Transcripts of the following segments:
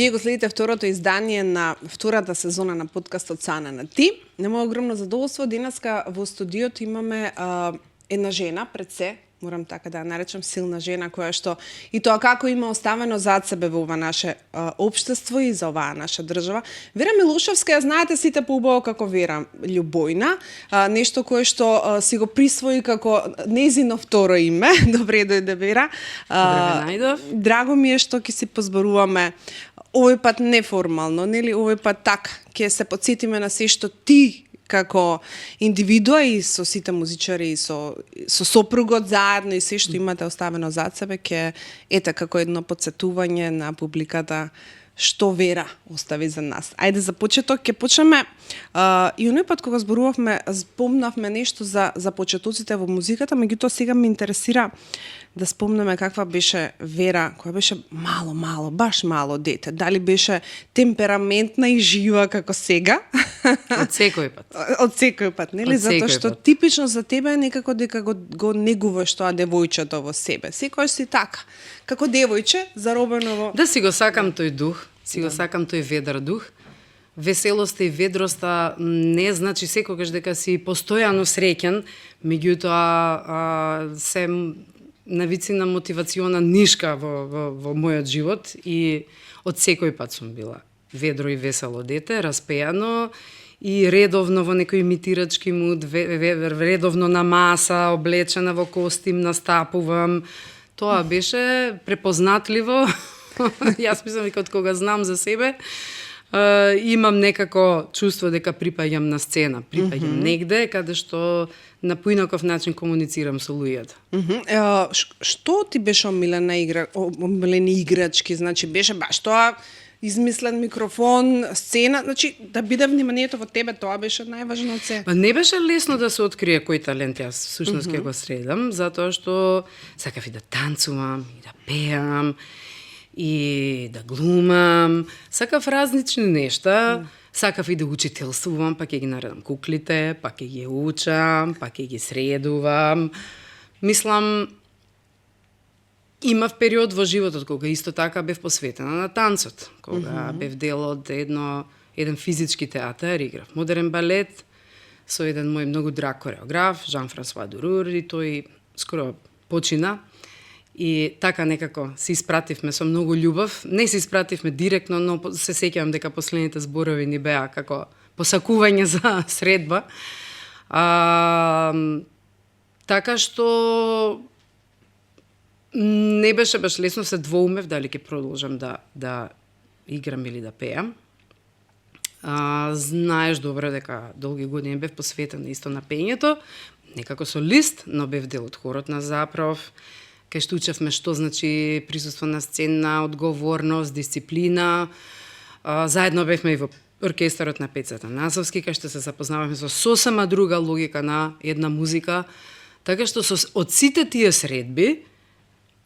Вие го следите второто издание на втората сезона на подкастот Сана на ти. На моје огромно задоволство, денеска во студиото имаме една жена пред се, морам така да ја наречам силна жена, која што и тоа како има оставено зад себе во ова наше општество и за оваа наша држава. Вера Милошевска, ја знаете сите поубаво како Вера Љубојна, нешто кое што си го присвои како нејзино второ име. Добре дојде, Вера. Добре најдов. Драго ми е што ќе си позборуваме овој пат неформално, нели, овој пат така, ќе се потсетиме на се што ти како индивидуа и со сите музичари и со сопругот заедно и се што имате оставено зад себе, ќе ете како едно потсетување на публиката што Вера остави за нас. Ајде за почеток ќе почнеме и оној пат кога зборувавме, спомнавме нешто за почетоците во музиката, меѓутоа сега ме интересира да спомнеме каква беше Вера, која беше мало, баш мало дете. Дали беше темпераментна и жива како сега? Од секој пат. Од секој пат, нели? Затоа што типично за тебе е некако дека го негуваш тоа девојчето во себе. Секој си така, како девојче, заробено во... Да си го сакам тој дух, си го сакам тој ведар дух. Веселоста и ведроста не значи секогаш дека си постојано среќен, меѓутоа се навицина мотивациона нишка во мојот живот и од секој пат сум била ведро и весело дете, распеано и редовно во некој имитирачки муд, редовно на маса, облечена во костим, настапувам. Тоа беше препознатливо. Јас мислам дека од кога знам за себе, имам некако чувство дека припаѓам на сцена, припаѓам негде каде што на поинаков начин комуницирам со луѓето. Што ти беше омилени играчки? Значи беше баш тоа измислен микрофон, сцена, значи да биде вниманието во тебе, тоа беше најважно од се. Па не беше лесно да се открие кој талент јас всушност ќе го средам, затоа што сакав и да танцувам, и да пеам, и да глумам, сакав различни нешта, сакав и да учителствувам, па ќе ги наредам куклите, па ќе ги учам, па ќе ги средувам. Мислам, имав период во животот кога исто така бев посветена на танцот, кога бев дел од еден физички театар, играв модерен балет со еден мој многу драг кореограф, Жан-Франсуа Дурур, и тој скоро почина. И така некако се испративме со многу љубов. Не се испративме директно, но се сеќавам дека последните зборови ни беа како посакување за средба. Така што не беше баш лесно, се двоумев дали ќе продолжам да играм или да пеам. Знаеш добро дека долги години бев посветена исто на пењето, некако солист, но бев дел од хорот на Запров, кај што учевме што значи присуство на сцена, одговорност, дисциплина. Заедно бевме и во оркестарот на Пецата Насовски, кај што се запознаваме со сосема друга логика на една музика. Така што од сите тие средби,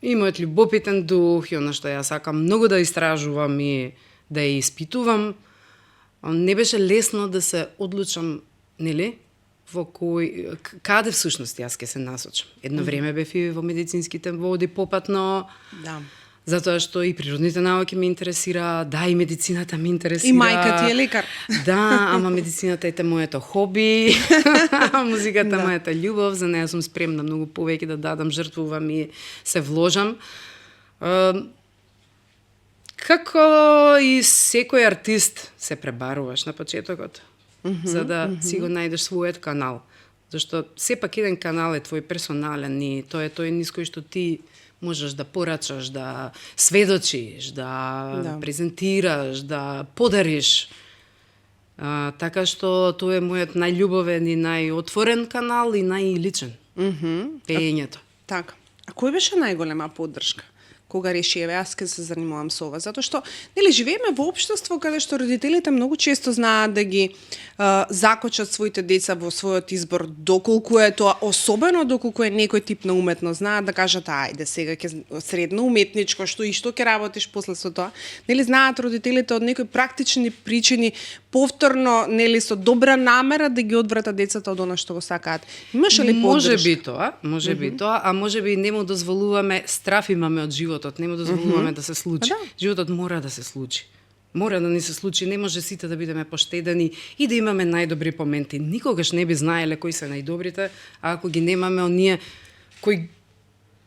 и мојот љубопитен дух, и она што ја сакам многу да истражувам и да ја испитувам, не беше лесно да се одлучам, нели, во каде всушност јас ќе се насочам. Едно време бев и во медицинските води попатно, затоа што и природните науки ме интересира, да, и медицината ме интересира. И мајка ти е лекар. Да, ама медицината е моето хоби, музиката мојата љубов, за неја сум спремна многу повеќе да дадам, жртвувам и се вложам. Како и секој артист се пребаруваш на почетокот, за да си го најдеш својот канал. Зашто сепак еден канал е твој персонален и тоа е тој низ кој што ти можеш да порачаш, да сведочиш, да презентираш, да подариш. Така што тоа е мојот најљубовен и најотворен канал и најличен. Пеењето. Така. А кој беше најголема поддршка кога реши, еве, јас ќе се занимавам со ова? Затоа што, нели, живееме во општество каде што родителите многу често знаат да ги закочат своите деца во својот избор, доколку е тоа, особено доколку е некој тип на уметност, знаат да кажат, ајде, сега ќе средно уметничко, што ќе работиш после со тоа. Нели, знаат родителите од некои практични причини повторно, нели, со добра намера да ги одвратат децата од она што го сакаат. Имаше ли поддршка? Може би тоа, а може би не му дозволуваме, страф имаме од животот, не му дозволуваме да се случи. Да. Животот мора да се случи. Мора да ни се случи, не може сите да бидеме поштедени и да имаме најдобри моменти. Никогаш не би знаеле кои се најдобрите, а ако ги немаме оние кои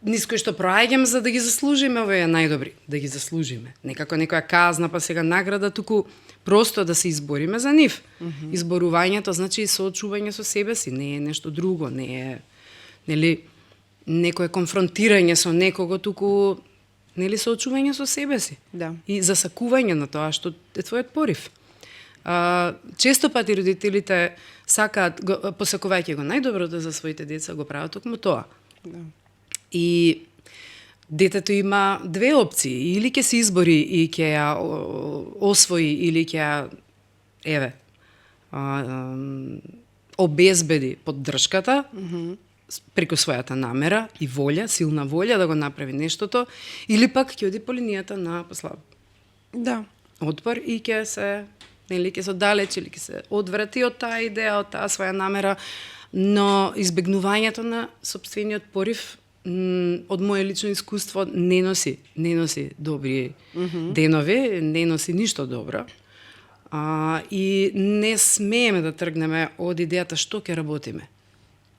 низ кои што проаѓаме за да ги заслужиме, овие најдобри, да ги заслужиме. Некако некоја казна, па сега награда, туку просто да се избориме за нив. Изборувањето значи и соочување со себе си, не е нешто друго, не е, нели, некое конфронтирање со некого, туку, нели, соочување со себе си. Да. И засакување на тоа што е твојот порив. Често пати родителите сакаат, посакувајќи го најдоброто за своите деца, го прават токму тоа. Да. И детето има две опции, или ќе се избори и ќе ја освои, или ќе ја, еве, обезбеди поддршката, преку својата намера и волја, силна волја да го направи нештото, или пак ќе оди по линијата на послаб Да. отпор и ќе се, нели, ќе се оддалечи или ќе се одврати од таа идеја, од таа своја намера, но избегнувањето на сопствениот порив од моје лично искуство не носи добри денови, не носи ништо добро. И не смееме да тргнеме од идејата што ќе работиме.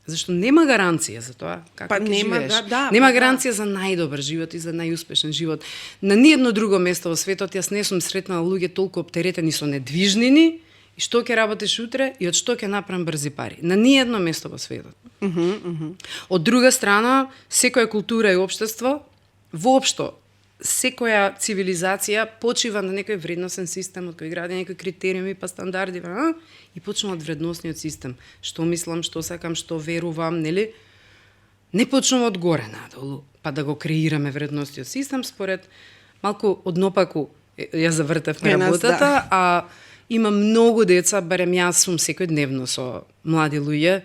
Зашто нема гаранција за тоа како ќе живееш. Нема гаранција за најдобар живот и за најуспешен живот. На ниедно друго место во светот јас не сум сретнала луѓе толку оптеретени со недвижнини и што ќе работиш утре и од што ќе направам брзи пари. На ниедно место во светот. Од друга страна, секоја култура и општество, воопшто, секоја цивилизација почива на некој вредносен систем, од кој гради некои критериуми па стандарди, и почнува од вредносниот систем. Што мислам, што сакам, што верувам, нели? Не почнува од горе надолу, па да го креираме вредносниот систем според малку однопаку ја завртевме работата, а има многу деца, барем јас сум секојдневно со млади луѓе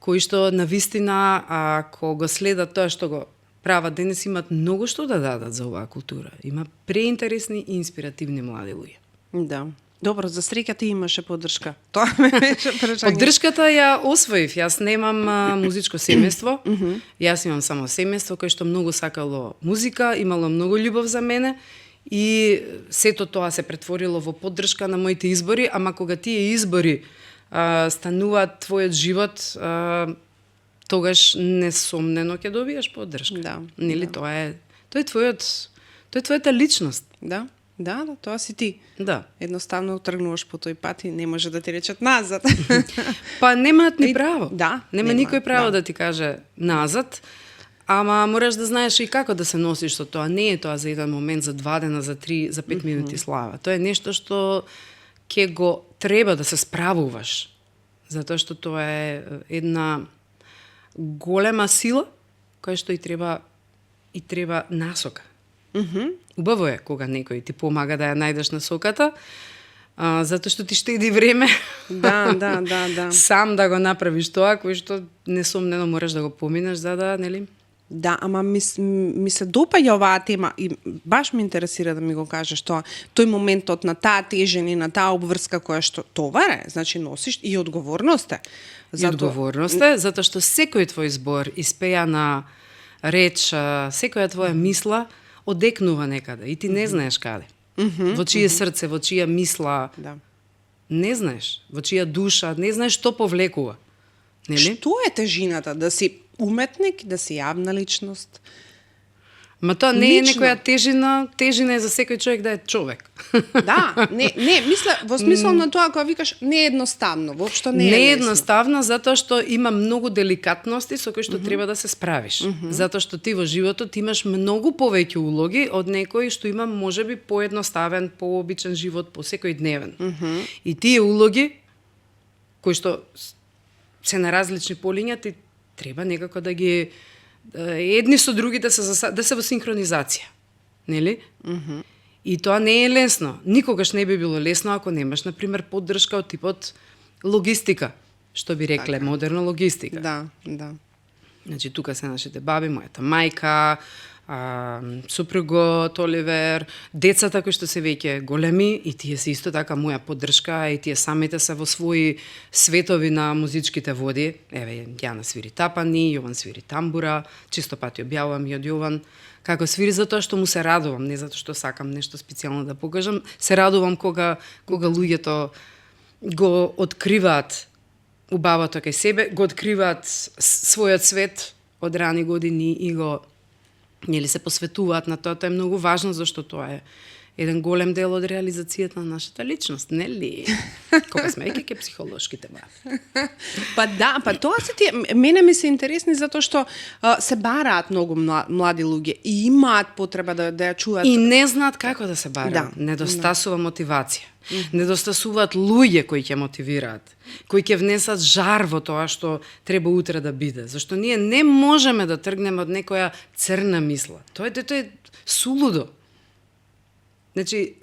кои што навистина, ако го следат тоа што го прават денес, имат многу што да дадат за оваа култура. Има преинтересни и инспиративни млади луѓе. Да. Добро, за среќа ти имаше поддршка. Тоа ме беше прашање. Поддршката ја освоив. Јас немам музичко семејство. Јас имам само семејство кој што многу сакало музика, имало многу љубов за мене и сето тоа се претворило во поддршка на моите избори, ама кога тие избори стануваат твојот живот, тогаш несомнено ќе добиеш поддршка. Да. Нели, тоа е твојата личност. Да. Да, тоа си ти. Да. Едноставно тргнуваш по тој пат и не може да ти речат назад. Па немаат ни право. Да. Нема никој право да ти каже назад. Ама мораш да знаеш и како да се носиш со тоа. Не е тоа за еден момент, за 2 дена, за 3, за 5 минути слава. Тоа е нешто што ќе го треба да се справуваш. Затоа што тоа е една голема сила која што и треба насока. Убаво е кога некој ти помага да ја најдеш насоката, затоа што ти штеди време. Да. Сам да го направиш тоа, кој што несомнено можеш да го поминеш за да, нели? Да, ама ми се допаѓа оваа тема и баш ме интересира да ми го кажеш тоа. Тој моментот на таа тежина и на таа обврска која што товар е, значи носиш и одговорност е. И одговорност е, затоа што секој твој збор, испејана реч, секоја твоја мисла одекнува некаде и ти не знаеш каде. Во чие срце, во чија мисла, не знаеш, во чија душа, не знаеш што повлекува. Нели? Што е тежината? Да си уметник, да си јавна личност? Ма тоа не е некоја тежина е за секој човек да е човек. Да, не, мисля, во смисол на тоа кога викаш не е едноставно, воопшто не е лесно. Не е лесно. едноставно затоа што има многу деликатности со кои што треба да се справиш. Затоа што ти во животот имаш многу повеќе улоги од некој што има можеби поедноставен, пообичен живот, по секојдневен. И тие улоги кои што се на различни полиња, ти треба некако да ги едни со други да се во синхронизација. Нели? И тоа не е лесно. Никогаш не би било лесно ако немаш, например, поддршка од типот логистика, што би рекле модерна логистика. Да. Значи, тука се нашите баби, мојата мајка, супругот, Оливер, децата кои што се веќе големи и тие се исто така моја поддршка и тие самите се во своји светови на музичките води. Еве, Јана свири тапани, Јован свири тамбура, често пати објавувам и од Јован како свири затоа што му се радувам, не затоа што сакам нешто специјално да покажам, се радувам кога луѓето го откриваат убавото кај себе, го откриваат својот свет од рани години и го се посветуваат на тоа. Тоа е многу важно зашто тоа е еден голем дел од реализацијата на нашата личност, нели? Кога сме ке психолошките бави. Па да, па тоа се тие, мене ми се интересни затоа што се бараат многу млади луѓе и имаат потреба да ја чуат. И не знаат како да се бараат. Да. Недостасува мотивација. Недостасуваат луѓе кои ќе мотивираат, кои ќе внесат жар во тоа што треба утре да биде. Зашто ние не можеме да тргнеме од некоја црна мисла. Тоа е сулудо. Значи,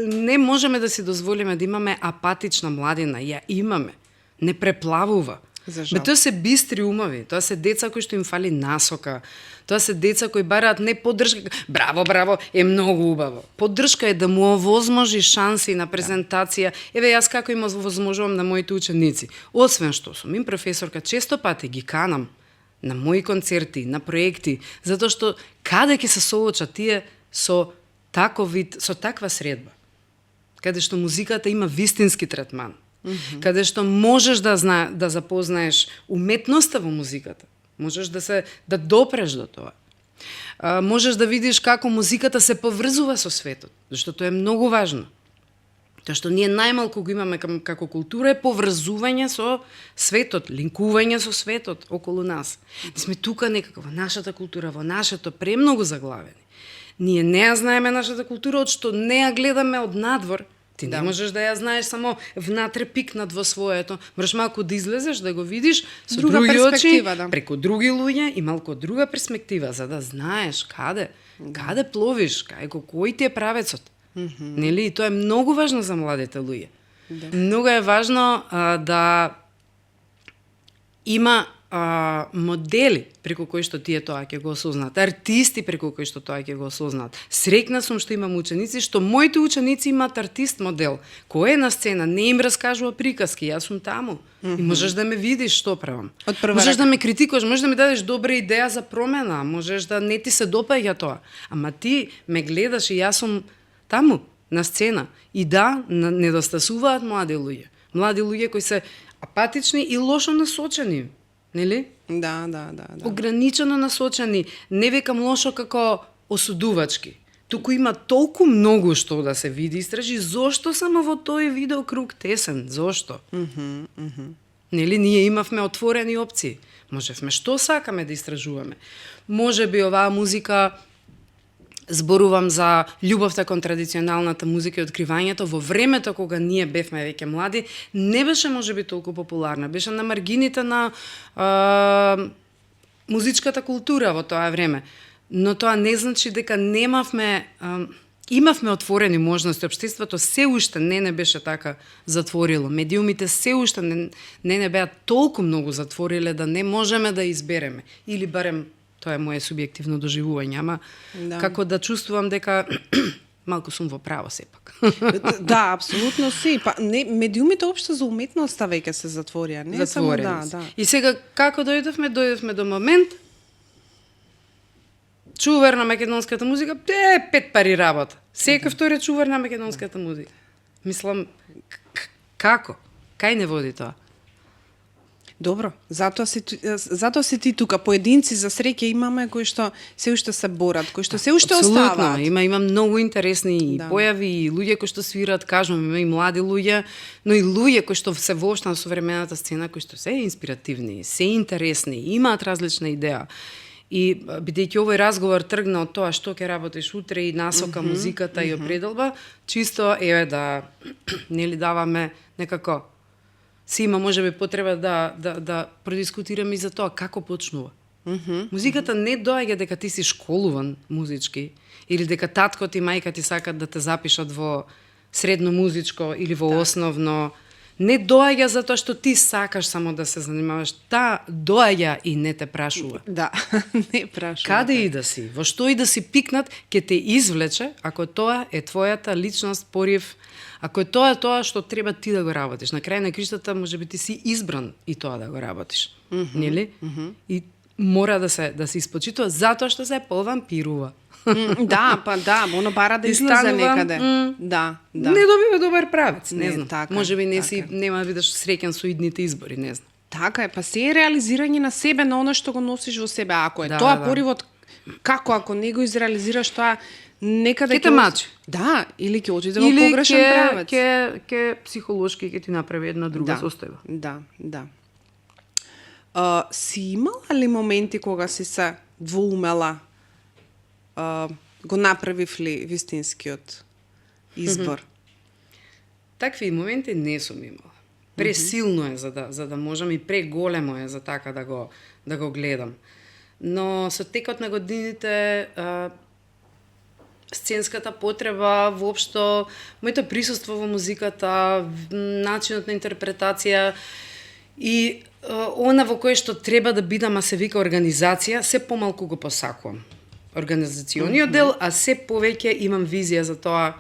не можеме да си дозволиме да имаме апатична младина. Ја имаме. Не преплавува. Тоа се бистри умови. Тоа се деца кои што им фали насока. Тоа се деца кои бараат не поддршка. Браво, браво, е многу убаво. Поддршка е да му овозможи шанси на презентација. Еве, јас како им овозможувам на моите ученици. Освен што сум им професорка, често пати ги канам на мои концерти, на проекти, затоа што каде ќе се соочат тие со таква средба, каде што музиката има вистински третман, каде што можеш да запознаеш уметноста во музиката, можеш да допреш до тоа. Можеш да видиш како музиката се поврзува со светот, зашто тоа е многу важно. Тоа што ние најмалку го имаме како култура е поврзување со светот, линкување со светот околу нас. Ние сме тука некако во нашата култура, во нашето премногу заглавени. Ние не ја знаеме нашата култура, од што не ја гледаме од надвор. Ти не можеш да ја знаеш само внатре пикнат во своето. Мораш малку да излезеш, да го видиш со други очи, преку други луѓе и малку друга перспектива, за да знаеш каде пловиш, кој ти е правецот. Нели? И тоа е многу важно за младите луѓе. Многу е важно да има модели преку кои што тие тоа ќе го осознаат, артисти преку кои што тоа ќе го осознаат. Среќна сум што имам ученици, што моите ученици имаат артист модел, кој е на сцена, не им раскажува приказки, јас сум таму. И можеш да ме видиш што правам. Можеш да ме критикуваш, можеш да ми дадеш добра идеја за промена, можеш да не ти се допаѓа тоа. Ама ти ме гледаш и јас сум таму, на сцена. И да, недостасуваат млади луѓе. Млади луѓе кои се апатични и лошо насочени. Нели? Да. Ограничено насочени, не викам лошо како осудувачки. Туку има толку многу што да се види, истражи, зошто само во тој видеокруг тесен, зошто? Нели, ние имавме отворени опции. Можевме што сакаме да истражуваме. Може би оваа музика, зборувам за љубовта кон традиционалната музика и откривањето во времето кога ние бевме веќе млади, не беше можеби толку популарна, беше на маргините на музичката култура во тоа време. Но тоа не значи дека имавме отворени можности, општеството се уште не беше така затворило. Медиумите се уште не беа толку многу затвориле да не можеме да избереме или барем тоа е моje субјективно доживување, ама како да чувствувам дека малку сум во право сепак. Да, апсолутно си. Па не, медиумите општо за уметноста веќе се затворија, не само да. И сега како дојдовме до момент чувар на македонската музика, 5 пари работа. Секој втори чувар на македонската музика. Мислам, како? Кај не води тоа? Добро, затоа си ти тука. Поединци за среќа имаме кои што се уште се борат, кои што се уште оставаат. Има многу интересни појави и луѓе кои што свират, кажувам, има и млади луѓе, но и луѓе кои што се воопшто на современата сцена, кои што се инспиративни, се интересни, имаат различна идеја. И бидејќи овој разговор тргна од тоа што ќе работиш утре и насока музиката и определба, чисто еве да нели даваме некако си има можеби потреба да продискутираме и за тоа како почнува. Музиката не доаѓа дека ти си школуван музички или дека таткот и мајка ти сакат да те запишат во средно музичко или во основно. Не доаѓа затоа што ти сакаш само да се занимаваш, доаѓа и не те прашува. Да, не прашува. Каде и да си, во што и да си пикнат, ќе те извлече, ако тоа е твојата личност, порив, ако е тоа што треба ти да го работиш. На крај на криштата можеби ти си избран и тоа да го работиш. Нели? И мора да се испочитува затоа што се повампирува. Да, па да, оно бара да излезе некаде. Да. Не добива добар правец, не знам. Така, можеби нема да бидеш среќен со идните избори, не знам. Така е, па се е реализирање на себе, на оно што го носиш во себе. Ако е тоа поривот, ако не го изреализираш тоа, некаде ќе те мачи. Да, или ќе отиде во погрешен правец. Ќе психолошки ќе ти направи една друга состојба. Да. Си имала ли моменти кога си се двоумела, го направив ли вистинскиот избор? Такви моменти не сум имала. Пресилно е за да можам и преголемо е за така да го гледам. Но со текот на годините сценската потреба, воопшто моето присуство во музиката, начинот на интерпретација и она во кое што треба да бидам, а се вика организација, се помалку го посакувам. Организациониот дел, а се повеќе имам визија за тоа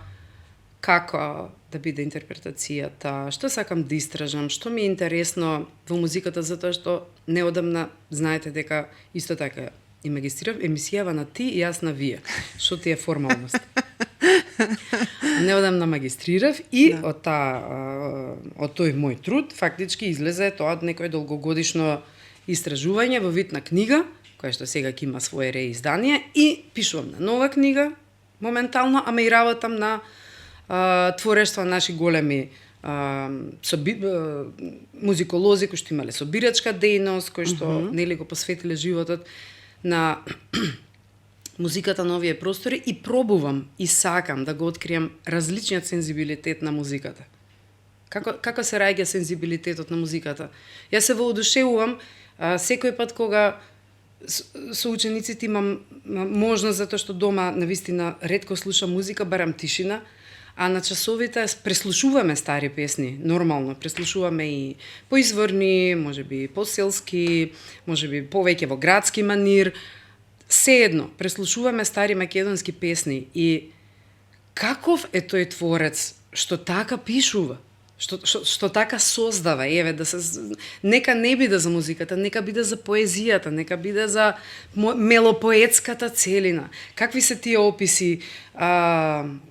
како да биде интерпретацијата, што сакам да истражам, што ми е интересно во музиката, затоа што неодамна знаете дека исто така и магистрирав емисијава на ти и јас на вие, што ти е формалност. Неодамна магистрирав и од тој мој труд фактички излезе тоа од некој долгогодишно истражување во вид на книга, која што сега ќе има свое реиздание, и пишувам на нова книга моментално, ама и работам на творештва наши големи музиколози кои што имале собирачка дејност, кои што нели го посветиле животот на музиката на овие простори, и пробувам и сакам да го откриам различниот сензибилитет на музиката. Како се раѓа сензибилитетот на музиката? Јас се воодушевувам секој пат кога со учениците имам можност, затоа што дома навистина ретко слушам музика, барам тишина, а на часовите преслушуваме стари песни, нормално, преслушуваме и поизворни, можеби поселски, можеби повеќе во градски манир, сеедно, преслушуваме стари македонски песни и каков е тој творец што така пишува, што така создава, еве да се нека не биде за музиката, нека биде за поезијата, нека биде за мелопоетската целина. Какви се тие описи?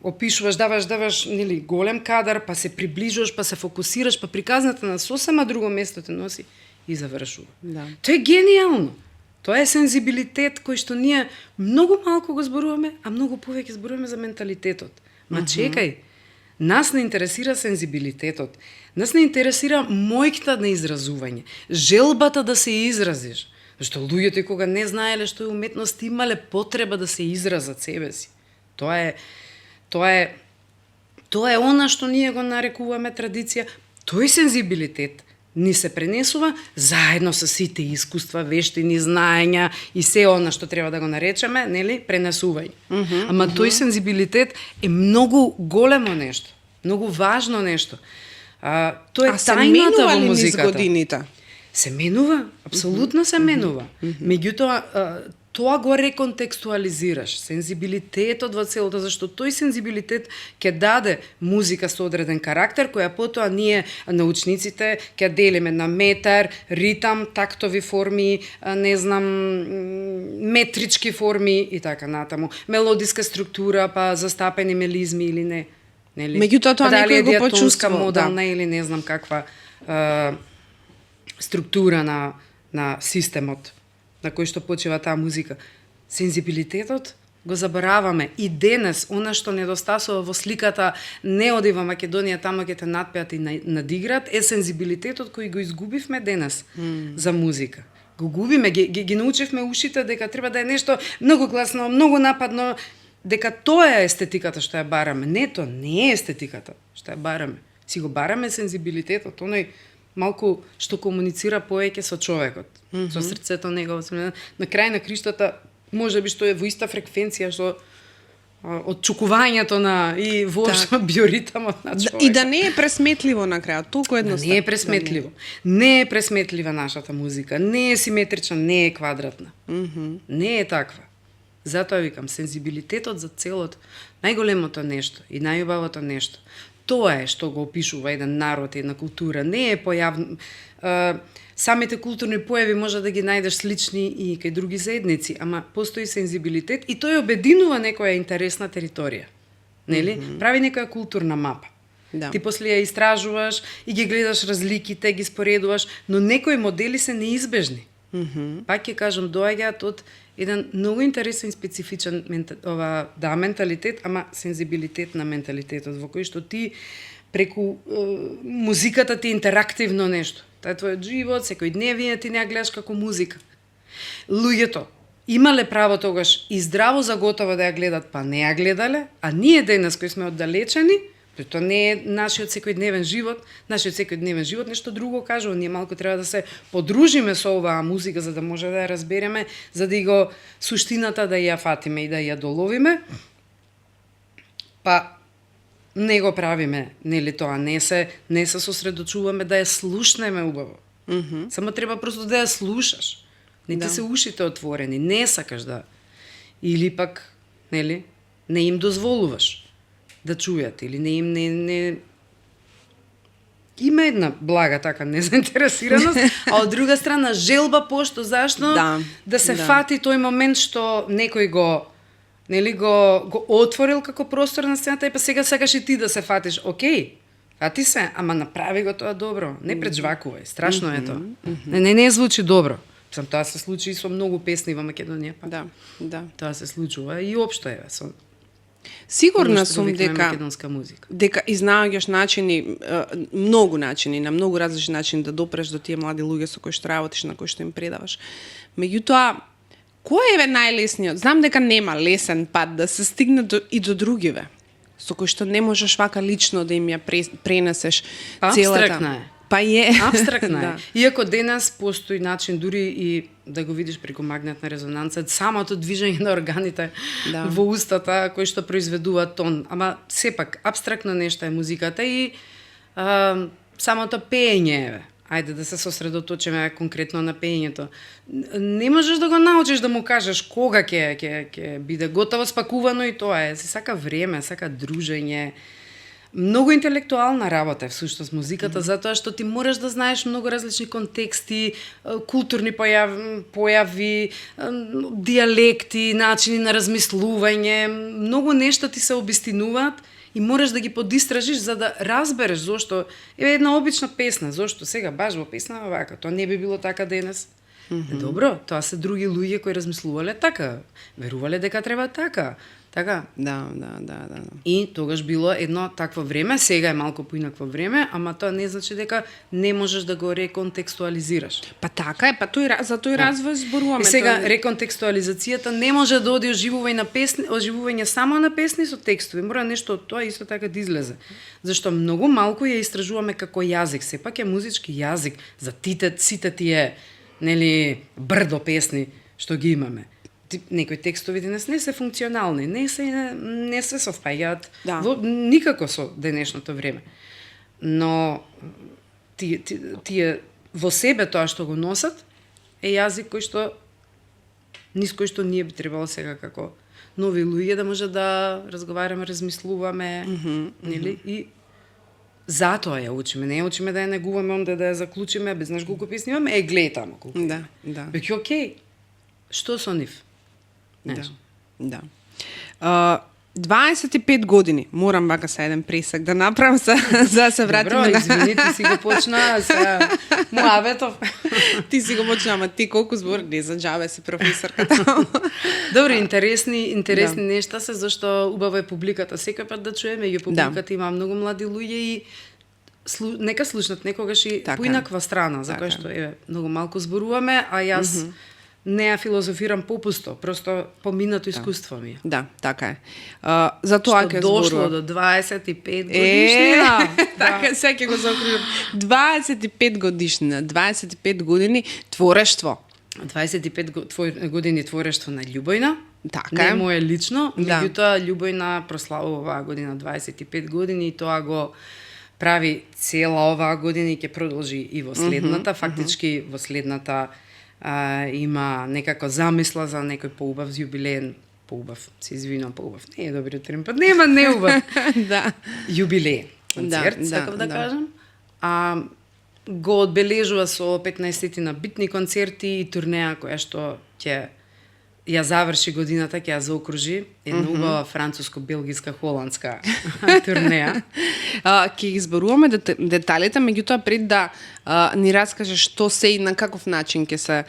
Опишуваш, даваш нели голем кадар, па се приближуваш, па се фокусираш, па приказната на сосема друго место те носи и завршува. Да. Тоа е гениално. Тоа е сензибилитет кој што ние многу малку го зборуваме, а многу повеќе зборуваме за менталитетот. Ма чекај, нас не интересира сензибилитетот. Нас не интересира мојката на изразување, желбата да се изразиш. Зашто луѓето кога не знаеле што е уметност, имале потреба да се изразат себе си. Тоа е она што ние го нарекуваме традиција. Тој сензибилитет ни се пренесува заедно со сите искуства, вештини, знаења и се она што треба да го наречеме, нели, пренесување. Ама тој сензибилитет е многу големо нешто, многу важно нешто. Тоа е тајната во музиката. Годините? Се менува, апсолутно се менува. Меѓутоа, тоа го реконтекстуализираш, сензибилитетот во целото, зашто тој сензибилитет ќе даде музика со одреден карактер, која потоа ние, научниците, ќе делиме на метар, ритам, тактови форми, не знам, метрички форми и така натаму. Мелодиска структура, па застапени мелизми или не. Нели? Меѓутоа тоа некој го почувствува, модална или не знам каква структура на системот на кој што почива таа музика. Сензибилитетот го забораваме и денес, она што недостасува во сликата не оди во Македонија, тамо ќе те надпеат и надиграт, е сензибилитетот кој го изгубивме денес за музика. Го губиме, ги научивме ушите дека треба да е нешто многу гласно, многу нападно, дека тоа е естетиката што ја бараме. Не, тоа не е естетиката што ја бараме. Си го бараме сензибилитетот, оној малку што комуницира повеќе со човекот, со срцето негово. На крај на криштата, можеби што е во иста фреквенција со отчукувањето на и воопшто биоритамот на човекот. И да не е пресметливо на крајот, толку едноставно. Не е пресметливо. Не е пресметлива нашата музика. Не е симетрична, не е квадратна. Не е таква. Затоа викам, сензибилитетот за целот, најголемото нешто и најубавото нешто, тоа е што го опишува еден народ, една култура. Не е самите културни појави може да ги најдеш слични и кај други заедници, ама постои сензибилитет и тој обединува некоја интересна територија. Нели? Прави некоја културна мапа. Да. Ти после ја истражуваш и ги гледаш разликите, ги споредуваш, но некои модели се неизбежни. Пак ќе кажам, доаѓаат од еден многу интересен специфичен менталитет, ама сензибилитет на менталитетот, во кој што ти преку музиката ти интерактивно нешто. Тоа е твојот живот, секојдневие ти не ја гледаш како музика. Луѓето имале право тогаш и здраво заготово да ја гледат, па не ја гледале, а ние денес кои сме оддалечени, тоа не е нашиот секојдневен живот, нешто друго кажува, ние малку треба да се подружиме со оваа музика за да може да ја разбереме, за да го суштината да ја фатиме и да ја доловиме. Па не го правиме, нели тоа, не се сосредочуваме да ја слушнеме убаво. Само треба просто да ја слушаш. Не ти се ушите отворени, не сакаш да или пак, нели, не им дозволуваш да чујат или не има една блага така незаинтересираност, а од друга страна желба пошто зашто да се фати тој момент што некој го отворил како простор на сцената и па сега сакаш и ти да се фатиш. Океј, фати се, ама направи го тоа добро. Не преджвакувај, страшно е тоа. Не звучи добро. Тоа се случи и со многу песни во Македонија. Да. Тоа се случува и општо е со сигурна сум македонска музика. Дека изнаоѓаш начини, многу начини, на многу различни начини да допреш до тие млади луѓе со кои што работиш, на кои што им предаваш. Меѓутоа, кој е најлесниот? Знам дека нема лесен пат да се стигне и до другиве, со кои што не можеш вака лично да им ја пренесеш целата. Абстрактна е. Па е. Абстрактна е. Иако денес постои начин дури и да го видиш преку магнетна резонанца, самото движење на органите во устата кои што произведуваат тон. Ама сепак апстрактно нешто е музиката и самото пеење е. Ајде да се сосредоточиме конкретно на пеењето. Не можеш да го научиш да му кажеш кога ќе биде готово спакувано и тоа е. Се сака време, сака дружење. Многу интелектуална работа е всушност музиката, затоа што ти мораш да знаеш многу различни контексти, културни појави, дијалекти, начини на размислување, многу нешта ти се обистинуваат и мораш да ги подистражиш за да разбереш зошто е една обична песна, зошто сега баш во песна вака, тоа не би било така денес. Добро, тоа се други луѓе кои размислувале така, верувале дека треба така. Така? Да. И тогаш било едно такво време, сега е малку поинакво време, ама тоа не значи дека не можеш да го реконтекстуализираш. Па така е, за тој развој зборуваме. И сега реконтекстуализацијата не може да оди оживување само на песни со текстови, мора нешто од тоа исто така да излезе. Зашто многу малку ја истражуваме како јазик, сепак е музички јазик за сите тие, нели, брдо песни што ги имаме. Некои текстови денес не се функционални, не се совпаѓаат никако со денешното време. Но тие во себе тоа што го носат е јазик низ кој што ние би требало сега како нови луѓе да може да разговараме, размислуваме, нели? И затоа ја учиме, не ја учиме да ја негуваме, онде да ја заклучиме, без знаеш колку песни имаме, гледај тамо колку. Да. Беќе окей. Што со нив? Да. 25 години, морам вака са еден пресек да направам за да се вратиме на... Добро, извини, ти си го почна са муабетов. Ти си го почна, ама ти колку збор не за џабе си професорката. Добро, интересни нешта се, зашто убаво е публиката секој пат да чуеме, и публиката има многу млади луѓе и нека слушнат некогаш и поинаква страна, за која што многу малку зборуваме, а јас не ја филозофирам попусто, просто поминато искуство ми. Да, така е. За тоа ќе зборувам. Што дошло до 25 годишнина. Така, сега ќе го заокружам. 25 годишнина, 25 години творештво. 25 години творештво на Љубојна. Така Не е. мое лично, Да. меѓутоа Љубојна прославува оваа година 25 години и тоа го прави цела оваа година и ќе продолжи и во следната. Фактички во следната има некако замисла за некој поубав јубилеен, поубав, се извинувам, поубав, не е добриот термин, па нема неубав. Да. Јубилеен концерт, Да, сакав да да. кажам. Го одбележува со 15 на битни концерти и турнеа која што ќе ја заврши годината, ќе ја заокружи една убава француско-белгиска холандска турнеа. Ќе ги зборуваме деталите, меѓутоа пред да ни раскажеш што се и на каков начин ќе се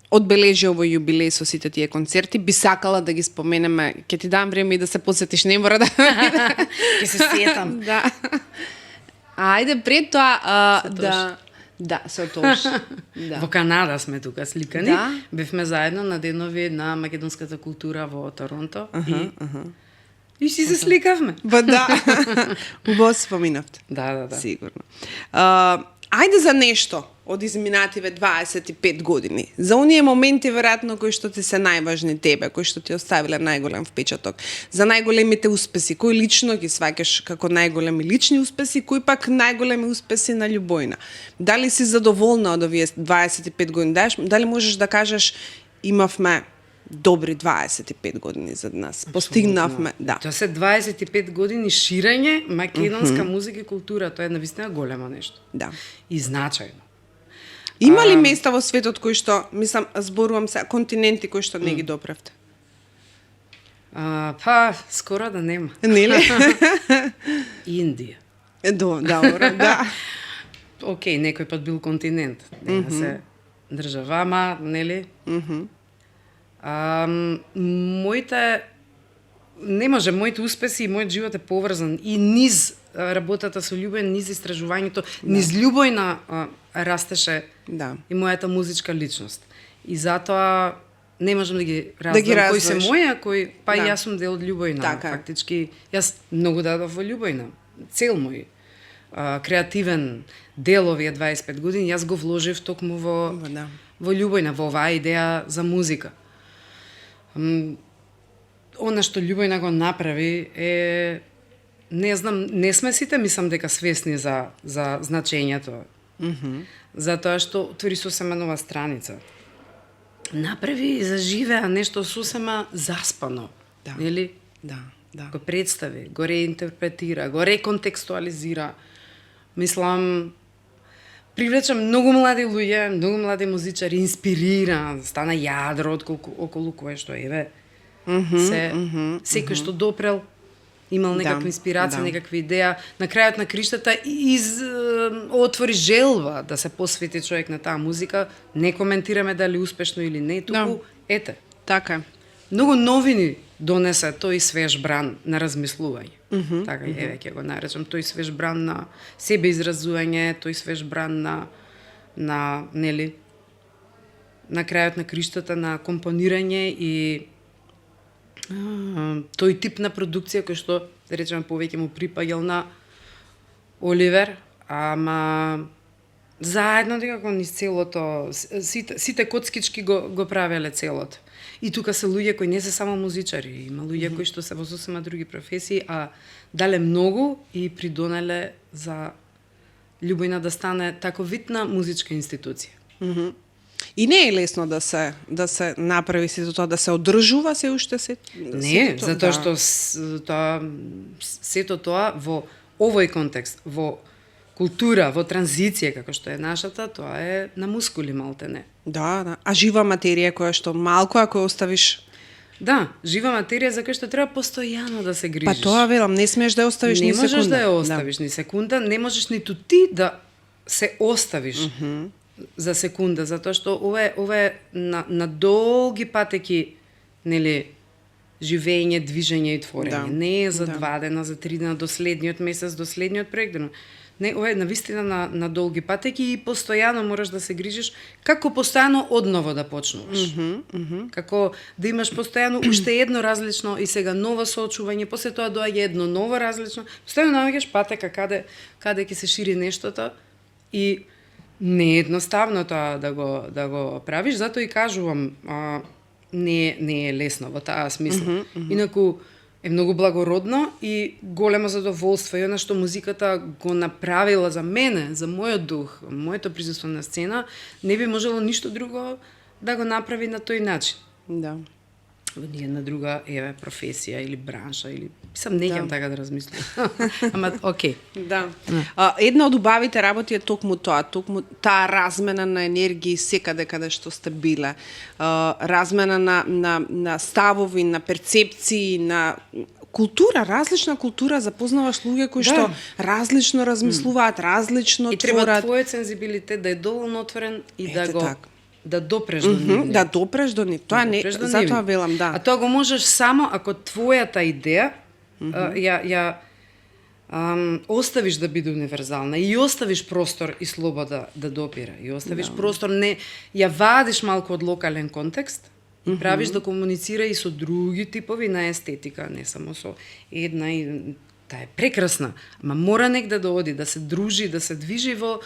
одбележи овој јубилеј со сите тие концерти, би сакала да ги споменеме. Ќе ти дам време и да се подсетиш, не мора да. Ќе се сетам. Да. Ајде пред тоа Со да со тош. Да. Во Канада сме тука сликани. Да. Бевме заедно на денови на македонската култура во Торонто и си се сликавме. Ба да. Убаво си поминавте. Да. Сигурно. Ајде за нешто од изминативе 25 години. За оние моменти веројатно кои што ти се најважни тебе, кои што ти оставиле најголем впечаток. За најголемите успеси, кои лично ги сваќаш како најголеми лични успеси, кои пак најголеми успеси на Љубојна. Дали си задоволна од овие 25 години? Дали можеш да кажеш имавме добри 25 години за нас. Постигнавме, да. Тоа се 25 години ширење македонска музика и култура, тоа е навистина големо нешто. Да. И значајно. Има ли места во светот кои што, мислам, зборувам се, континенти кои што не ги допревте? Па, скоро да нема. Нели? Индија. Добро, да. Океј, некој пат бил континент, нема се држава, ама, нели? Моите моите успеси и мојот живот е поврзан и низ работата со Љубојна, низ истражувањето, низ Љубојна растеше и мојата музичка личност. И затоа не можам да ги раздвоам кои се мои, а кои па и јас сум дел од Љубојна. Така. Фактички јас многу дадов во Љубојна. Цел мој креативен дел овие 25 години јас го вложив токму во Љубојна, во оваа идеја за музика. Она што Љубојна го направи е, не знам, не сме сите мислам дека свесни за значењето. Затоа што отвори сосема нова страница. Направи и заживеа нешто сосема заспано. Нели? Да. Го представи, го реинтерпретира, го реконтекстуализира. Мислам, привлеча многу млади луѓе, многу млади музичари, инспирира, стана јадро околу кое што еве секој што допрел имал некаква инспирација, некаква идеја, на крајот на криштата отвори желба да се посвети човек на таа музика, не коментираме дали успешно или не, туку ете. Така. Многу новини донесе тој свеж бран на размислување. Така, еве ќе го наречам, тој свеж бран на себеизразување, тој свеж бран на нели на крајот на криштата на компонирање и тој тип на продукција кој што, да речеме, повеќе му припаѓал на Оливер, ама заедно некако низ целото, сите коцкички го правеле целото. И тука се луѓе кои не се само музичари, има луѓе кои што се во сосема други професии, а дале многу и придонеле за Љубојна да стане тако видна музичка институција. И не е лесно да се направи сето тоа, да се одржува се уште се. Не, затоа што сето тоа во овој контекст, во култура, во транзиција како што е нашата, тоа е на мускули малтене. Да. А жива материја која што малку ако оставиш. Да, жива материја за која што треба постојано да се грижиш. Па тоа велам, не смееш да ја оставиш ни секунда. Не можеш да ја оставиш ни секунда, не можеш ниту ти да се оставиш за секунда, затоа што ова е на долги патеки, нели, живење, движење и творење. Не е за 2 дена, за 3 дена, до следниот месец, до следниот проект. Не, ова е навистина на долги патеки и постојано мораш да се грижиш како постојано одново да почнуваш. Како да имаш постојано уште едно различно и сега ново соочување, после тоа доаѓа едно ново различно. Постојано наоѓаш патека каде ќе се шири нештото и не е едноставно тоа да го правиш, затоа и кажувам, не е лесно во таа смисла. Инаку е многу благородно и големо задоволство. И она што музиката го направила за мене, за мојот дух, моето присуство на сцена, не би можело ништо друго да го направи на тој начин. Да. Во ниједна друга професија или бранша или не ќе така да размислам. Ама окей. Да. Една од убавите работи е токму таа размена на енергии секаде каде што сте биле. Размена на ставови, на перцепции, на култура, различна култура, запознаваш луѓе кои што различно размислуваат, различно и треба творат. твојот сензибилитет да е доволно отворен и да го така. Да допреш до нив. Да допреш до нив. Тоа не, затоа велам, да. А тоа го можеш само ако твојата идеја оставиш да биде универзална и оставиш простор и слобода да допира. И оставиш простор, не ја вадиш малку од локален контекст и правиш да комуницира и со други типови на естетика, не само со една и таа е прекрасна, ама мора негде да оди, да се дружи, да се движи во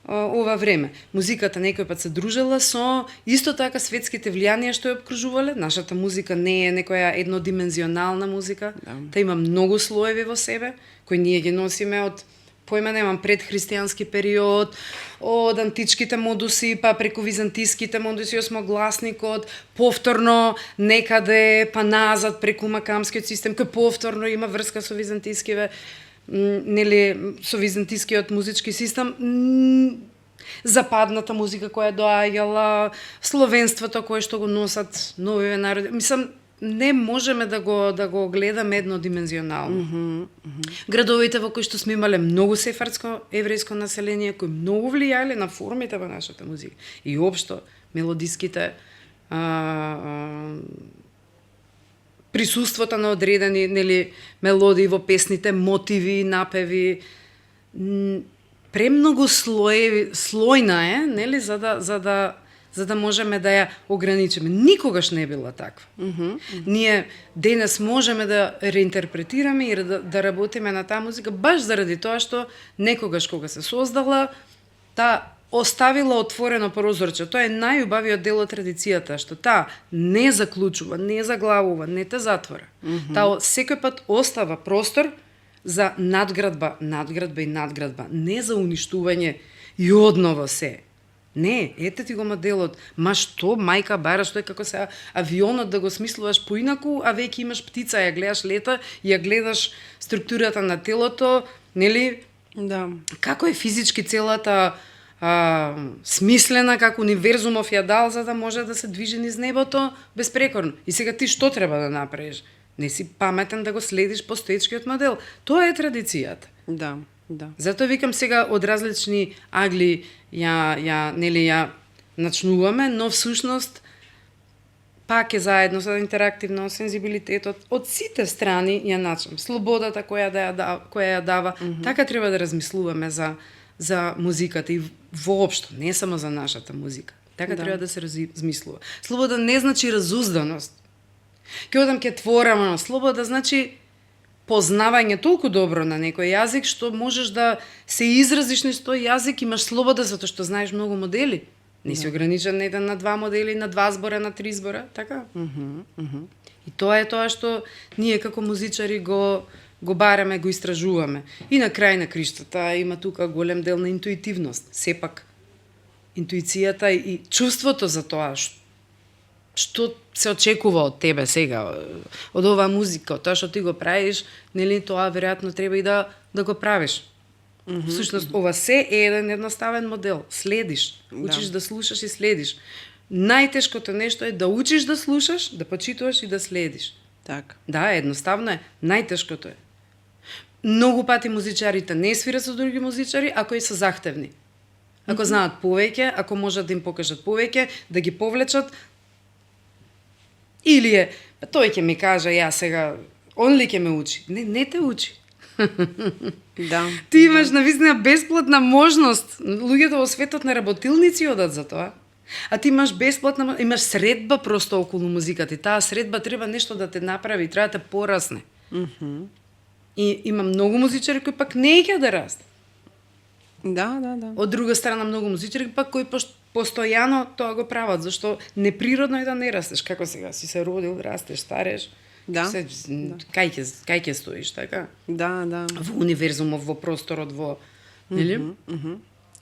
ова време. Музиката некој пат се дружела со исто така светските влијанија што ја обкружувале. Нашата музика не е некоја еднодимензионална музика, та има многу слоеви во себе, кои ние ги носиме од појма немам предхристијански период, од античките модуси, па преку византиските модуси, осмогласникот, повторно некаде па назад преку макамскиот систем, кој повторно има врска со византискиве со византискиот музички систем, западната музика која доаѓала, словенството кое што го носат новиве народи. Мислам, не можеме да го гледаме еднодимензионално. Градовите во кои што сме имале многу сефардско еврејско население, кои многу влијале на формите во нашата музика. И општо мелодиските присуството на одредени мелодии во песните, мотиви, напеви, премногу слојна е, за да можеме да ја ограничиме. Никогаш не била таква. Ние денес можеме да реинтерпретираме и да работиме на таа музика баш заради тоа што некогаш кога се создала, таа оставила отворено прозорче. Тоа е најубавиот дел од традицијата, што таа не заклучува, не заглавува, не те затвора. Таа секој пат остава простор за надградба, и надградба, не за уништување и одново се. Не, ете ти го моделот. Ма што, мајка бара, што е како се авионот да го смислуваш поинаку, а веќе имаш птица, ја гледаш лета, ја гледаш структурата на телото, нели? Да. Како е физички целата смислена, како универзумов ја дал за да може да се движи низ небото безпрекорно. И сега ти што треба да направиш? Не си паметен да го следиш постоечкиот модел. Тоа е традицијата. Да, да. Затоа викам сега од различни агли ја начнуваме, но всушност пак е заедно со интерактивно сензибилитетот од сите страни ја начнам. Слободата која ја дава, така треба да размислуваме за музиката и воопшто, не само за нашата музика. Така треба да се размислува. Слобода не значи разузданост. Ке одам ке творам, слобода значи познавање толку добро на некој јазик што можеш да се изразиш низ тој јазик, имаш слобода затоа што знаеш многу модели. Не си ограничен на еден, на два модели, на два збора, на три збора, така? И тоа е тоа што ние како музичари го бараме, го истражуваме. И на крај на криштата има тука голем дел на интуитивност. Сепак, интуицијата и чувството за тоа што се очекува од тебе сега, од оваа музика, тоа што ти го правиш, нели тоа веројатно треба и да го правиш. Всушност, ова се е еден едноставен модел. Следиш, учиш да слушаш и следиш. Најтешкото нешто е да учиш да слушаш, да почитуваш и да следиш. Така. Да, едноставно е. Најтешкото е. Многу пати музичарите не свират со други музичари, ако и се захтевни. Ако знаат повеќе, ако можат да им покажат повеќе, да ги повлечат, или тој ќе ми каже, ја сега, он ли ќе ме учи? Не те учи. Да. Ти имаш навистина бесплатна можност. Луѓето во светот на работилници одат за тоа. А ти имаш имаш средба просто околу музиката. И таа средба треба нешто да те направи, треба да те порасне. И има многу музичари кои пак не ќе да растат. Да. Од друга страна многу музичари пак кои постојано тоа го прават, зашто неприродно е да не растеш, како сега си се родил, растеш, стареш. Да. Кај ќе стоиш, така? Да. Во универзумов, во просторот, во нели?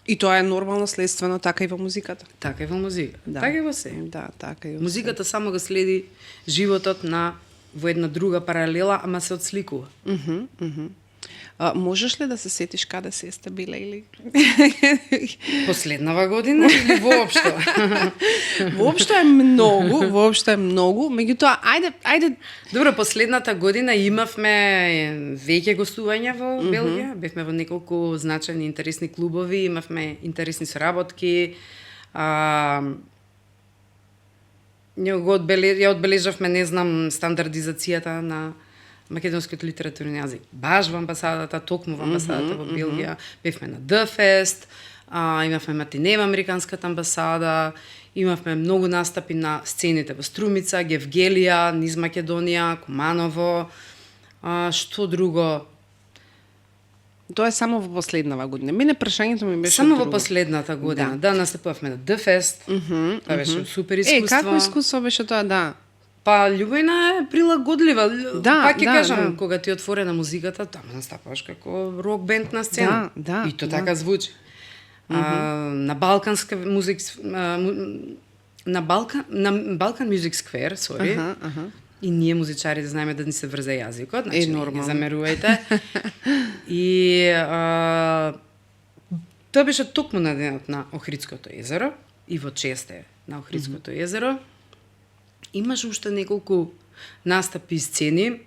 И тоа е нормално следствено така и во музиката. Така и во музика. Да. Така и во се. Да, така и во Музиката само го следи животот во една друга паралела, ама се отсликува. Можеш ли да се сетиш каде се сте биле или Последнава година или воопшто? Воопшто е многу, меѓутоа ајде Добро, последната година имавме веќе гостувања во Белгија, бевме во неколку значајни интересни клубови, имавме интересни соработки. Ја одбележавме, не знам, стандардизацијата на македонскиот литературен јазик. Баш во амбасадата, токму во амбасадата во Белгија, бевме на ДФест, имавме матине во Американската амбасада, имавме многу настапи на сцените во Струмица, Гевгелија, низ Македонија, Куманово, што друго? Тоа е само во последнава година. Мене прашањето ми беше Само друго. во последната година. Да, настапувавме на ДФест. Тоа беше супер искуство. Какво искуство беше тоа, да? Па Љубојна е прилагодлива. Пак ќе кажам, да. кога ти е отворена музиката, тamo настапуваш како рок бенд на сцена. Да, И то така звучи. На Балканска музик на Балкан Music Square, сори. И ние музичари знаеме да ни се врзе јазикот, значи не ги замерувајте. И тоа беше токму на денот на Охридското езеро и во чест на Охридското езеро. Имаше уште неколку настапи и сцени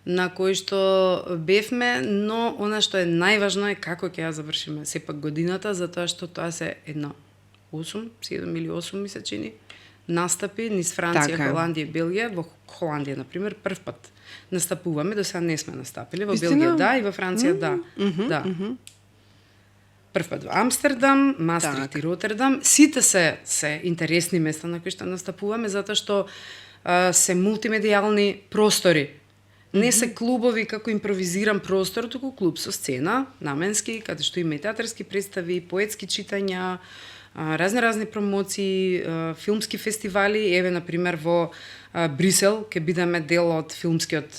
на кои што бевме, но она што е најважно е како ќе ја завршиме сепак годината, затоа што тоа се едно 7 или 8 ми се чини настапи низ Франција, Така. Холандија и Белгија. Во Холандија, например, прв пат настапуваме, до сега не сме настапили, во Вистина? Белгија да и во Франција да. Прв пат во Амстердам, Мастрихт и Ротердам. Сите се интересни места на кои што настапуваме, затоа што се мултимедијални простори. Не се клубови како импровизиран простор, туку клуб со сцена, наменски, каде што има и театарски представи, поетски читања, разни промоции, филмски фестивали. Еве, например, во Брисел ќе бидеме дел од филмскиот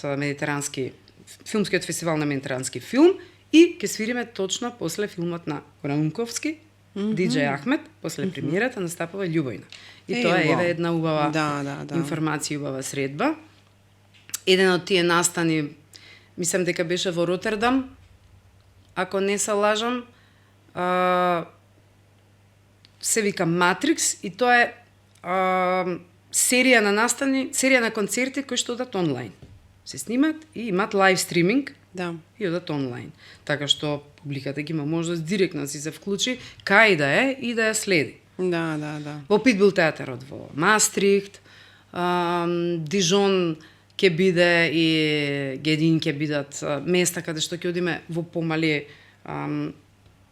фестивал на медитерански филм и ќе свириме точно после филмот на Горан Унковски, Диџеј Ахмет, после премиерата настапува Љубојна. И тоа е еве една убава информација, убава средба. Еден од тие настани, мислам дека беше во Ротердам, ако не се лажам, се вика Матрикс и тоа е серија на настани, серија на концерти кои што одат онлайн. Се снимат и имат лайв стриминг и одат онлайн. Така што публиката ги има можност директно да си се вклучи кај да е и да ја следи. Да. Во Питбул театарот во Мастрихт, Дижон ќе биде и Гедин ќе бидат места каде што ќе одиме во помали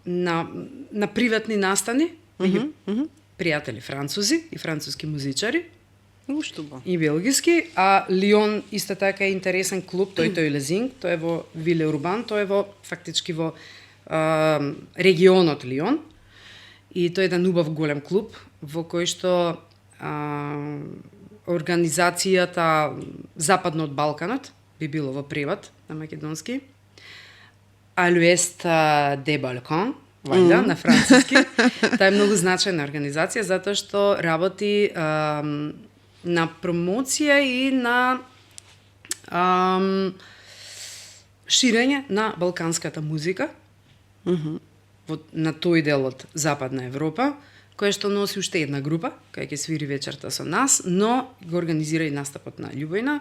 на приватни настани, пријатели французи и француски музичари. И белгиски, а Лион исто така е интересен клуб, тој Лезинг, тој е во Виле Урбан, тој е во фактички во регионот Лион. И тој е еден убав голем клуб во кој што организацијата Западно од Балканот би било во превод на македонски. А l'Ouest des Balkans, вајда, на француски. Таа е многу значајна организација затоа што работи на промоција и на ширење на балканската музика на тој дел од Западна Европа, која што носи уште една група, која ќе свири вечерта со нас, но го организира и настапот на Љубојна.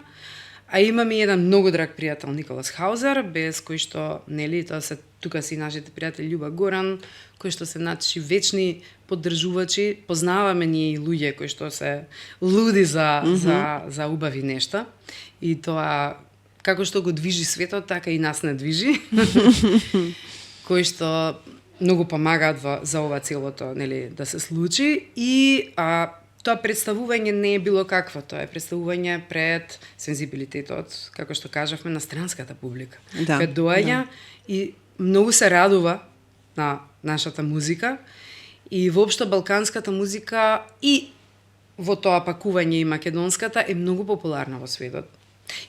А имаме еден многу драг пријател Николас Хаузер, без кој што, нели, тоа се тука си нашите пријатели Љуба Горан, кои што се наши вечни поддржувачи, познаваме ние и луѓе кои што се луди за убави нешта. И тоа како што го движи светот, така и нас не движи. Кои што многу помагаат за ова целото, нели, да се случи и тоа представување не е било какво, тоа е представување пред сензибилитетот, како што кажавме, на странската публика. Кај доаѓа и многу се радува на нашата музика и воопшто балканската музика и во тоа пакување и македонската е многу популарна во светот.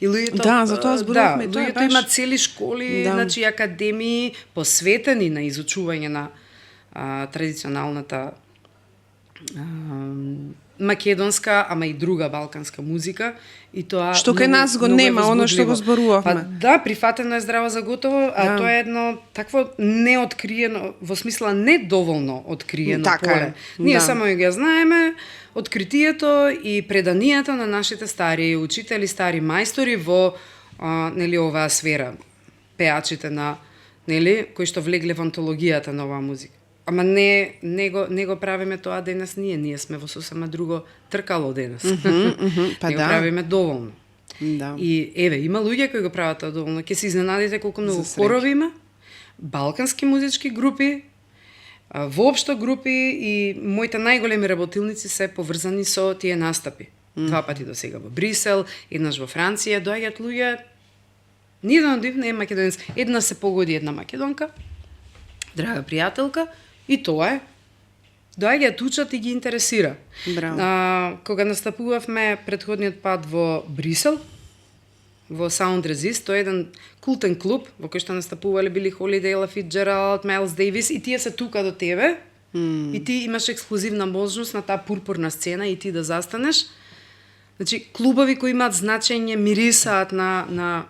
И луѓето Да, затоа зборувавме, тоа е луѓето баш. имаат цели школи, значи академии посветени на изучување на традиционалната македонска, ама и друга балканска музика и тоа Што кај нас го многу е нема, оно што го возбудливо. зборувавме. Па да, прифатено е здраво за готово, а тоа е едно такво неоткриено, во смисла недоволно откриено Така е, поле. Ние да. само ја знаеме откритието и преданието на нашите стари учители, стари мајстори во нели оваа сфера, пеачите на нели кои што влегле во антологијата на оваа музика. Ама не го правиме тоа денес ние сме во сосема друго тркало денес. па не го да. правиме доволно. Да. И еве, има луѓе кои го прават тоа доволно. Ќе се изненадите колку многу За среќа. хорови има, балкански музички групи, воопшто групи и моите најголеми работилници се поврзани со тие настапи. Два пати до сега во Брисел, еднаш во Франција, доаѓаат луѓе, ниеден од нив не е македонец. Една се погоди една македонка, драга пријателка, и тоа е. Доаѓаат, учат и ги интересира. Браво. Кога настапувавме претходниот пат во Брисел, во Sound Resist, тоа е еден култен клуб во кој што настапувале Били Холидей, Ела Фицџералд, Майлс Дейвис и тие се тука до тебе. И ти имаш ексклузивна можност на таа пурпурна сцена и ти да застанеш. Значи клубови кои имаат значење мирисаат на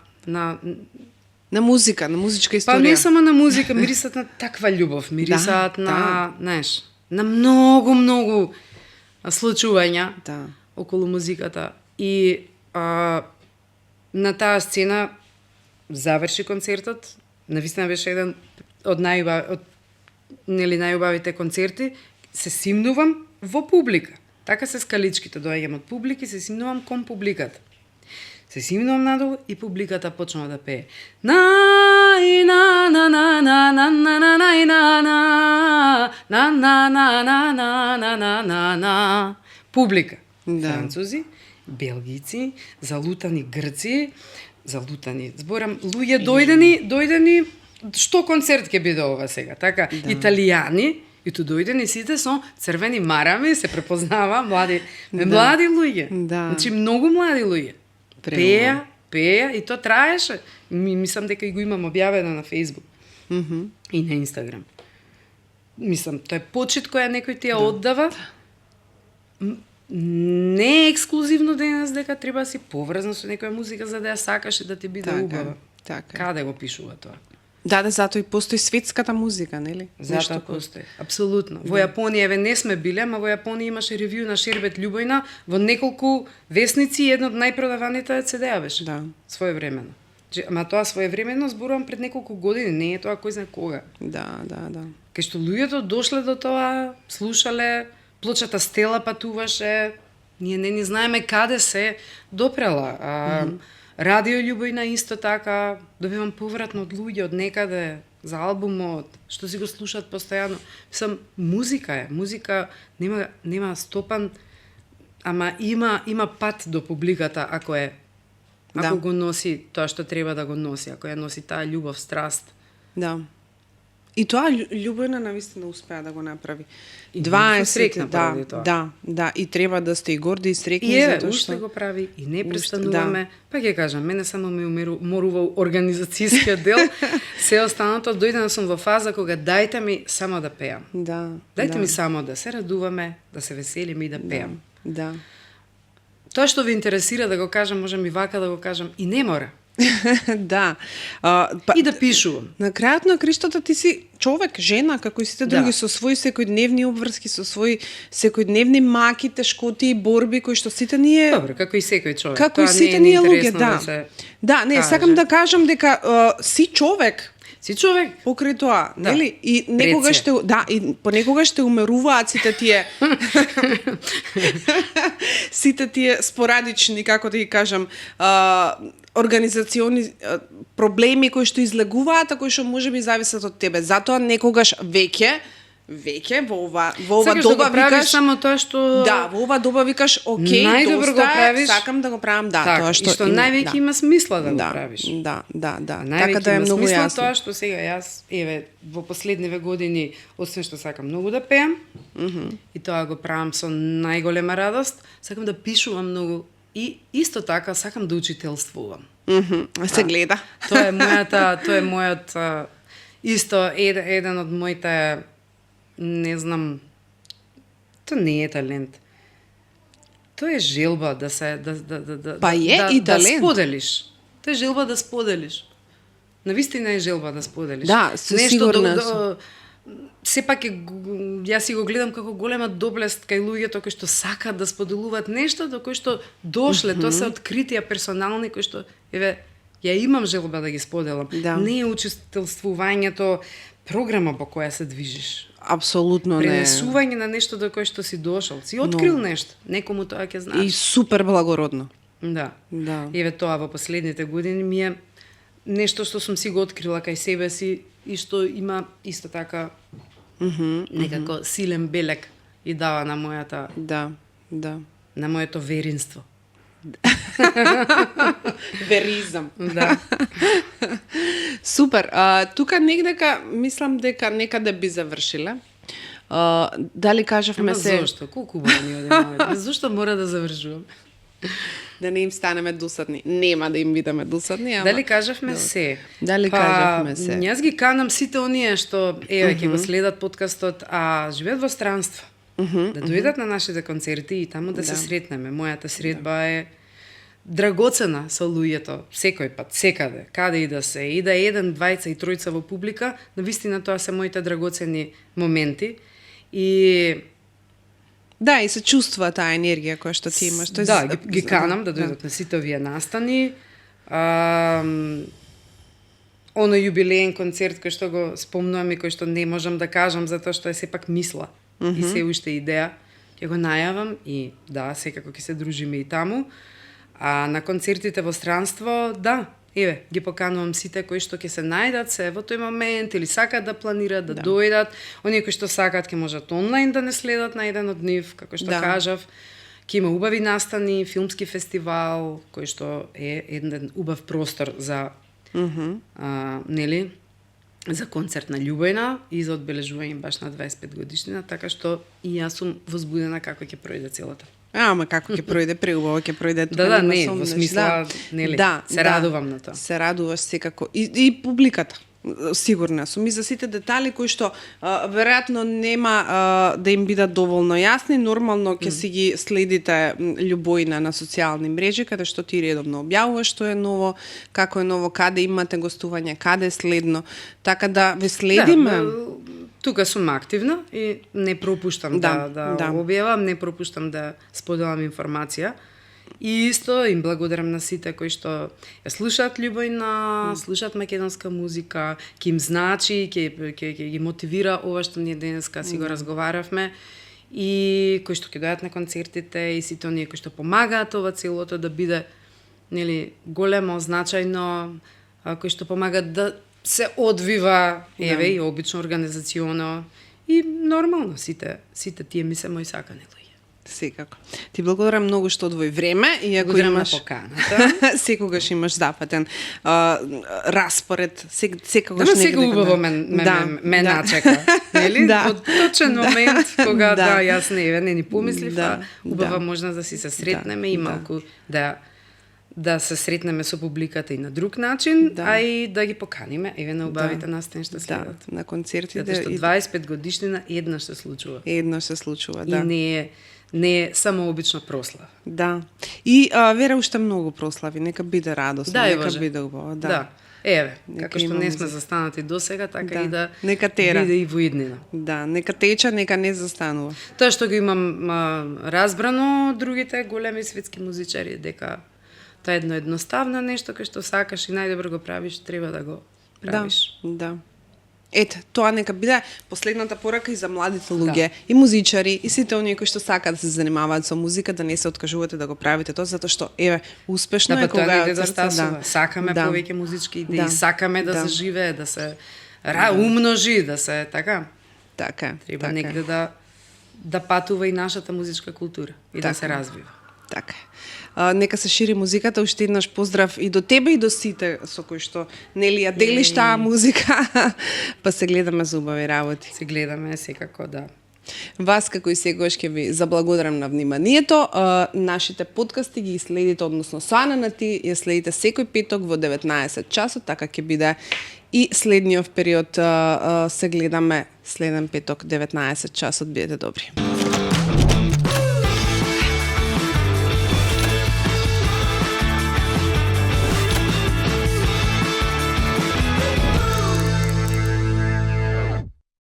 На музика, на музичка па историја. не само на музика, мирисаат на таква љубов, мирисаат на, знаеш, на многу случувања Да. околу музиката. И на таа сцена заврши концертот, навистина беше еден од најубавите концерти, се симнувам во публика. Така се скаличките, доаѓам од публика и се симнувам кон публиката. Се симнувам надолу и публиката почнува да пее. На на на на на на на на на на на на на на на на на на на публика. Да. Французи, белгици, залутани грци, зборам луѓе дојдени што концерт ќе биде ова сега, така, италијани, и ту дојдени сите со црвени марами, се препознава, млади луѓе. Да. Значи многу млади луѓе. Пеја и то траеше. Мислам дека и го имам објавено на Facebook. И на Инстаграм. Мислам, тоа е почит која некој ти ја оддава. Не е ексклузивно денес дека треба да си поврзан со некоја музика за да ја сакаш и да ти биде убава. Така. Каде го пишува тоа? Да, затоа и постои светската музика, нели? Затоа постои. Апсолутно. Во Јапонија не сме биле, ама во Јапонија имаше ревју на Шербет Љубојна во неколку весници и едно од најпродаваните CD-а беше. Да. Своевремено. Ама тоа своевремено зборувам пред неколку години, не е тоа кој знае кога. Да. Кај што луѓето дошле до тоа, слушале, плочата Стела патуваше, ние не ни знаеме каде се допрела. Радио Љубојна исто така, добивам повратно од луѓе од некаде за албумот, што си го слушаат постојано. Мислам, музика е, музика нема стопан, ама има пат до публиката ако го носи тоа што треба да го носи, ако ја носи таа љубов, страст. Да. И тоа Љубојна навистина успеа да го направи. И среќна поради тоа. Да, и треба да сте и горди и среќни И затоа што уште го прави и не престануваме. Па ќе кажам, мене само ме уморува организацијскиот дел. Се останато дојдена сум во фаза кога дајте ми само да пеам. Да. Дајте ми само да се радуваме, да се веселиме и да пеам. Да. Тоа што ви интересира да го кажам, можам и вака да го кажам, и не мора. Да. И да пишувам. На крајот на криштото ти си човек, жена, како и сите други, со своји секојдневни обврски, со своји секојдневни маки, тешкоти и борби кои што сите ние Добро, како и секој човек. Како и сите ние луѓе, да. Да, не, сакам да кажам дека си човек. Си човек. Покрај тоа, нели? И некогаш и понекогаш те умеруваат сите тие спорадични, како да ги кажам, организациони проблеми кои што излегуваат, а кои што можеби зависат од тебе. Затоа некогаш веќе веќе во ова Сакаш доба да го правиш викаш само тоа што да, во ова доба викаш окей, најдобро го правиш, сакам да го правам, да, така, тоа што, и што највеќе има смисла да го правиш. Да. Така да е има многу смисла јасно. тоа што сега јас, во последниве години, освен што сакам многу да пеам, и тоа го правам со најголема радост, сакам да пишувам многу и исто така сакам да учителствувам. Се гледа. Тоа е мојот исто еден од моите, не знам, тоа не е талент. Тоа е желба да се Па е и да талент. споделиш. Тоа е желба да споделиш. Навистина е желба да споделиш. Да, сигурна сум. Сепак јас си го гледам како голема доблест кај луѓето кои што сакаат да споделуваат нешто до кои што дошле, тоа се откритија персонални кои што ја имам желба да ги споделам. Да. Не е учителствувањето програма по која се движиш. Апсолутно не. Пренесување на нешто до кое што си дошол. Си открил нешто. Некому тоа ќе значи. И супер благородно. Да. Да. Еве тоа во последните години ми е нешто што сум си го открила кај себе си и што има исто така некако силен белек и дава на мојата Да. на моето веринство. Веризам. Да. Супер. Тука негдека мислам дека некаде би завршиле. Дали кажавме Ама се зошто? Колку убаво ни одиме? Зошто мора да завршуваме? да не им станеме досадни? Нема да им бидеме досадни, ама Дали кажавме се? Дали кажавме се? Јас ги канам сите оние што ќе го следат подкастот, а живеат во странство. Да дојдат на нашите концерти и таму да се сретнеме. Мојата средба е драгоцена со луѓето, секој пат, секаде, каде и да се, и да е еден, двајца и тројца во публика, навистина тоа се моите драгоцени моменти. И да, и се чувствува таа енергија која што ти имаш. Тоест, да, ги канам да дојдат на сите овие настани. Оно јубилеен концерт кој што го спомнувам и кој што не можам да кажам затоа што е сепак мисла и се уште идеја, ќе го најавам и да, секако ќе се дружиме и таму. А на концертите во странство, да, еве, ги поканувам сите кои што ќе се најдат се во тој момент или сакаат да планираат да дојдат. Оние кои што сакаат ќе можат онлайн да не следат на еден од нив, како што кажав. Ќе има убави настани, филмски фестивал, кој што е еден убав простор за нели, за концерт на Љубојна и за одбележување баш на 25 годишнина, така што и јас сум возбудена како ќе пројде целото. Ама како ќе пројде, преубаво ќе пројде. Да, не, во смисла, нели, се радувам на тоа. Се радуваш секако. И публиката. Сигурна сум и за сите детали кои што веројатно нема да им бидат доволно јасни, нормално ќе си ги следите Љубојна на социјални мрежи каде што ти редовно објавуваш што е ново, како е ново, каде имате гостување, каде е следно, така да ве следиме. Да, тука сум активна и не пропуштам да објавам, не пропуштам да споделам информација. И исто им благодарам на сите кои што ја слушаат Љубојна, слушаат македонска музика, ќе им значи, ќе ги мотивира ова што ние денеска си го разговаравме и кои што ќе дојдат на концертите и сите оние кои што помагаат ова целото да биде нели големо, значајно, кои што помагаат да се одвива, еве, и обично организационо и нормално сите тие ми се мои сакани луѓе. Секако. Ти благодарам многу што одвои време и ако имаш поканата. секогаш имаш запатен распоред, секогаш да, сега убаво ме начека, нели? Во точен момент кога јас не ни помислив, убава можна да си се сретнеме и малку да се сретнеме со публиката и на друг начин, а и да ги поканиме еве на убавите настани што следат. На концертите. Затоа што 25 годишнина еднаш се случува. Еднаш се случува, да. И не е само обична прослава. Да. И вера уште многу прослави, нека биде радосно, нека биде убаво, да. Еве, како што не сме застанати досега, така и да нека тера. Биде и во иднина. Да, нека тече, нека не застанува. Тоа што го имам разбрано од другите големи светски музичари дека тоа е едно едноставно нешто кај што сакаш и најдобро го правиш, треба да го правиш. Да. Ете, тоа нека биде последната порака и за младите луѓе, и музичари, и сите оние кои што сакаат да се занимаваат со музика, да не се откажувате да го правите тоа, затоа што, еве, успешно е кога е срце, сакаме повеќе музички идеи, сакаме да заживее, да се умножи, да се така. Така, Треба така. негде да патува и нашата музичка култура и да се развива. Така. Нека се шири музиката, уште еднаш поздрав и до тебе и до сите со кои што нели ја делиш таа музика, па се гледаме за убави работи. Се гледаме секако, да. Вас, како и секогаш, ќе ви заблагодарам на вниманието. Нашите подкасти ги следите, односно Соана на ти, ја следите секој петок во 19 часот, така ќе биде и следниот период се гледаме следен петок 19 часот. Бидете добри.